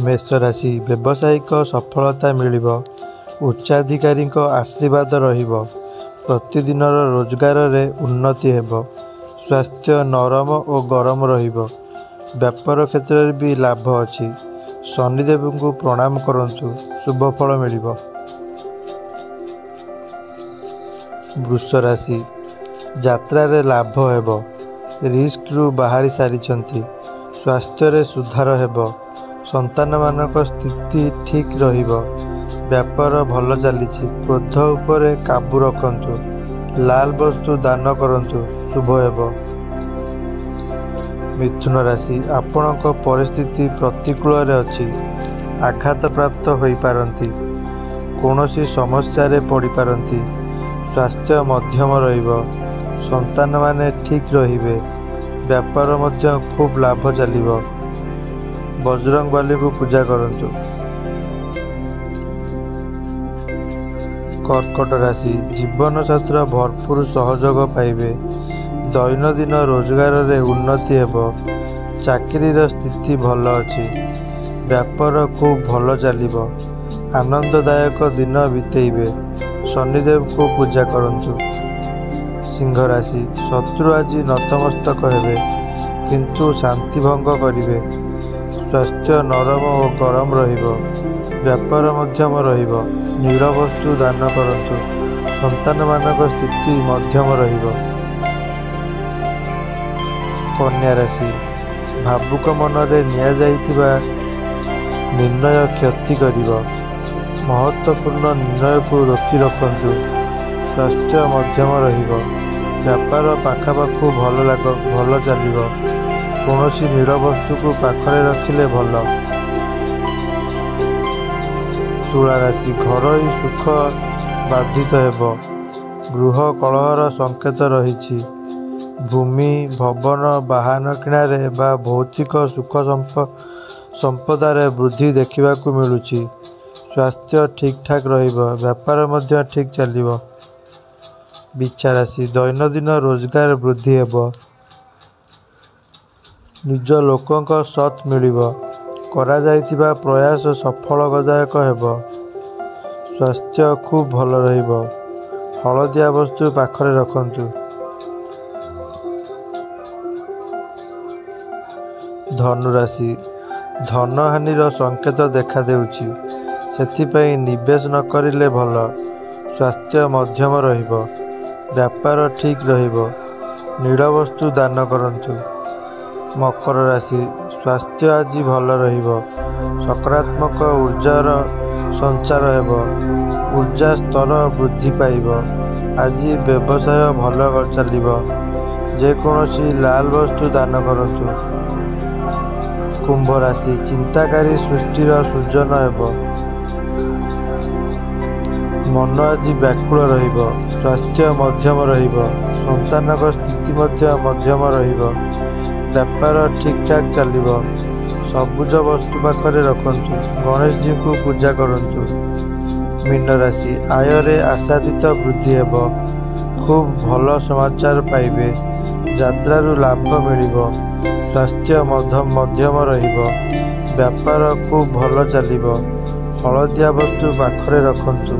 ମେଷ ରାଶି, ବ୍ୟବସାୟିକ ସଫଳତା ମିଳିବ। ଉଚ୍ଚାଧିକାରୀଙ୍କ ଆଶୀର୍ବାଦ ରହିବ। ପ୍ରତିଦିନର ରୋଜଗାରରେ ଉନ୍ନତି ହେବ। ସ୍ୱାସ୍ଥ୍ୟ ନରମ ଓ ଗରମ ରହିବ। ବ୍ୟାପାର କ୍ଷେତ୍ରରେ ବି ଲାଭ ଅଛି। ଶନିଦେବଙ୍କୁ ପ୍ରଣାମ କରନ୍ତୁ, ଶୁଭ ଫଳ ମିଳିବ। ବୃଷ ରାଶି, ଯାତ୍ରାରେ ଲାଭ ହେବ। ରିସ୍କରୁ ବାହାରି ସାରିଛନ୍ତି। ସ୍ୱାସ୍ଥ୍ୟରେ ସୁଧାର ହେବ। ସନ୍ତାନମାନଙ୍କ ସ୍ଥିତି ଠିକ୍ ରହିବ। ବ୍ୟାପାର ଭଲ ଚାଲିଛି। କ୍ରୋଧ ଉପରେ କାବୁ ରଖନ୍ତୁ। ଲାଲ ବସ୍ତୁ ଦାନ କରନ୍ତୁ, ଶୁଭ ହେବ। ମିଥୁନ ରାଶି, ଆପଣଙ୍କ ପରିସ୍ଥିତି ପ୍ରତିକୂଳରେ ଅଛି। ଆଘାତପ୍ରାପ୍ତ ହୋଇପାରନ୍ତି। କୌଣସି ସମସ୍ୟାରେ ପଡ଼ିପାରନ୍ତି। ସ୍ୱାସ୍ଥ୍ୟ ମଧ୍ୟମ ରହିବ। ସନ୍ତାନମାନେ ଠିକ୍ ରହିବେ। ବ୍ୟାପାର ମଧ୍ୟ ଖୁବ୍ ଲାଭ ଚାଲିବ। ବଜରଙ୍ଗବାଲିଙ୍କୁ ପୂଜା କରନ୍ତୁ। କର୍କଟ ରାଶି, ଜୀବନସାଥୀର ଭରପୁର ସହଯୋଗ ପାଇବେ। ଦୈନନ୍ଦିନ ରୋଜଗାରରେ ଉନ୍ନତି ହେବ। ଚାକିରିର ସ୍ଥିତି ଭଲ ଅଛି। ବ୍ୟାପାର ଖୁବ୍ ଭଲ ଚାଲିବ। ଆନନ୍ଦଦାୟକ ଦିନ ବିତେଇବେ। ଶନିଦେବଙ୍କୁ ପୂଜା କରନ୍ତୁ। ସିଂହ ରାଶି, ଶତ୍ରୁ ଆଜି ନତମସ୍ତକ ହେବେ, କିନ୍ତୁ ଶାନ୍ତିଭଙ୍ଗ କରିବେ। ସ୍ୱାସ୍ଥ୍ୟ ନରମ ଓ ଗରମ ରହିବ। ବ୍ୟାପାର ମଧ୍ୟମ ରହିବ। ନୀଳ ବସ୍ତୁ ଦାନ କରନ୍ତୁ। ସନ୍ତାନମାନଙ୍କ ସ୍ଥିତି ମଧ୍ୟମ ରହିବ। କନ୍ୟା ରାଶି, ଭାବୁକ ମନରେ ନିଆଯାଇଥିବା ନିର୍ଣ୍ଣୟ କ୍ଷତି କରିବ। ମହତ୍ତ୍ୱପୂର୍ଣ୍ଣ ନିର୍ଣ୍ଣୟକୁ ରୋକି ରଖନ୍ତୁ। ସ୍ୱାସ୍ଥ୍ୟ ମଧ୍ୟମ ରହିବ। ବ୍ୟାପାର ପାଖାପାଖୁ ଭଲ ଚାଲିବ। କୌଣସି ନୀଳ ବସ୍ତୁକୁ ପାଖରେ ରଖିଲେ ଭଲ। ତୁଳା ରାଶି, ଘରୋଇ ସୁଖ ବାଧିତ ହେବ। ଗୃହ କଳହର ସଂକେତ ରହିଛି। ଭୂମି, ଭବନ, ବାହନ କିଣାରେ ବା ଭୌତିକ ସୁଖ ସମ୍ପଦାରେ ବୃଦ୍ଧି ଦେଖିବାକୁ ମିଳୁଛି। ସ୍ୱାସ୍ଥ୍ୟ ଠିକ୍ଠାକ୍ ରହିବ। ବ୍ୟାପାର ମଧ୍ୟ ଠିକ୍ ଚାଲିବ। ବିଛା ରାଶି, ଦୈନନ୍ଦିନ ରୋଜଗାର ବୃଦ୍ଧି ହେବ। ନିଜ ଲୋକଙ୍କ ସତ୍ ମିଳିବ। କରାଯାଇଥିବା ପ୍ରୟାସ ସଫଳଦାୟକ ହେବ। ସ୍ୱାସ୍ଥ୍ୟ ଖୁବ୍ ଭଲ ରହିବ। ହଳଦିଆ ବସ୍ତୁ ପାଖରେ ରଖନ୍ତୁ। ଧନୁରାଶି, ଧନହାନିର ସଂକେତ ଦେଖାଦେଉଛି। ସେଥିପାଇଁ ନିବେଶ ନ କରିଲେ ଭଲ। ସ୍ୱାସ୍ଥ୍ୟ ମଧ୍ୟମ ରହିବ। ବ୍ୟାପାର ଠିକ୍ ରହିବ। ନୀଳ ବସ୍ତୁ ଦାନ କରନ୍ତୁ। ମକର ରାଶି, ସ୍ୱାସ୍ଥ୍ୟ ଆଜି ଭଲ ରହିବ। ସକାରାତ୍ମକ ଉର୍ଜାର ସଞ୍ଚାର ହେବ। ଉର୍ଜା ସ୍ତର ବୃଦ୍ଧି ପାଇବ। ଆଜି ବ୍ୟବସାୟ ଭଲ ଚାଲିବ। ଯେକୌଣସି ଲାଲ ବସ୍ତୁ ଦାନ କରନ୍ତୁ। କୁମ୍ଭ ରାଶି, ଚିନ୍ତାକାରୀ ସୃଷ୍ଟିର ସୃଜନ ହେବ। ମନ ଆଜି ବ୍ୟାକୁଳ ରହିବ। ସ୍ୱାସ୍ଥ୍ୟ ମଧ୍ୟମ ରହିବ। ସନ୍ତାନଙ୍କ ସ୍ଥିତି ମଧ୍ୟ ମଧ୍ୟମ ରହିବ। ବ୍ୟାପାର ଠିକ୍ଠାକ୍ ଚାଲିବ। ସବୁଜ ବସ୍ତୁ ପାଖରେ ରଖନ୍ତୁ। ଗଣେଶଜୀଙ୍କୁ ପୂଜା କରନ୍ତୁ। ମୀନ ରାଶି, ଆୟରେ ଆଶାତୀତ ବୃଦ୍ଧି ହେବ। ଖୁବ୍ ଭଲ ସମାଚାର ପାଇବେ। ଯାତ୍ରାରୁ ଲାଭ ମିଳିବ। ସ୍ୱାସ୍ଥ୍ୟ ମଧ୍ୟମ ରହିବ। ବ୍ୟାପାର ଖୁବ୍ ଭଲ ଚାଲିବ। ହଳଦିଆ ବସ୍ତୁ ପାଖରେ ରଖନ୍ତୁ।